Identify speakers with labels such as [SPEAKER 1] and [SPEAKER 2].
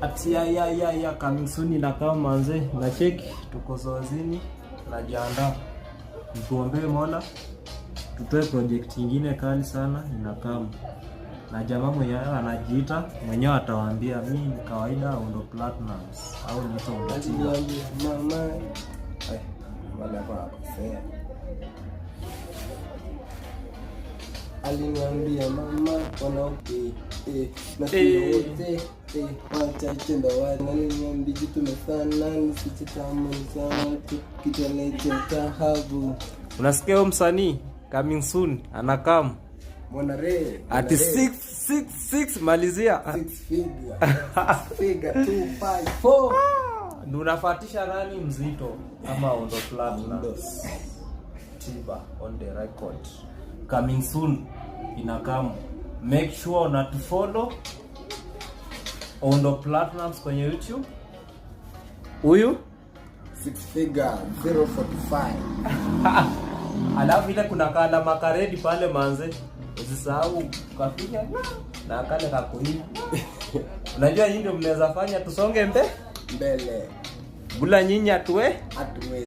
[SPEAKER 1] Ati ya coming soon inakaa manze, na cheki tuko zoezini, tunajiandaa. Mtuombee Mola tutoe project ingine kali sana inakaa. Na jamaa mwenyewe anajiita mwenyewe atawaambia, mi ni kawaida Ondo Platnumz au niitwa Ondo Tiba.
[SPEAKER 2] Aliniambia mama. Ai, wale hapo nakosea. Aliniambia mama wanauke na sio wote wachache ndo wale. Aliniambia jitume sana nisichitamani sana kiteleche dhahabu.
[SPEAKER 1] Unasikia huyo msanii coming soon anakam
[SPEAKER 2] Mwanare.
[SPEAKER 1] Ati 666 malizia.
[SPEAKER 2] 6 figure. 6 figure 2 5 4.
[SPEAKER 1] Ndio unafuatisha nani mzito ama Ondo Platnumz? Tiba on the record. Coming soon inakam. Make sure unatufollow Ondo Platnumz kwenye YouTube. Huyu
[SPEAKER 2] 6 figure 045.
[SPEAKER 1] Alafu ile kuna kala makaredi pale manze, usisahau ukafinya na kale kakuia. Unajua hii ndio mnaweza fanya tusonge
[SPEAKER 2] mbele.
[SPEAKER 1] Bula nyinyi atue
[SPEAKER 2] Hatuwezi.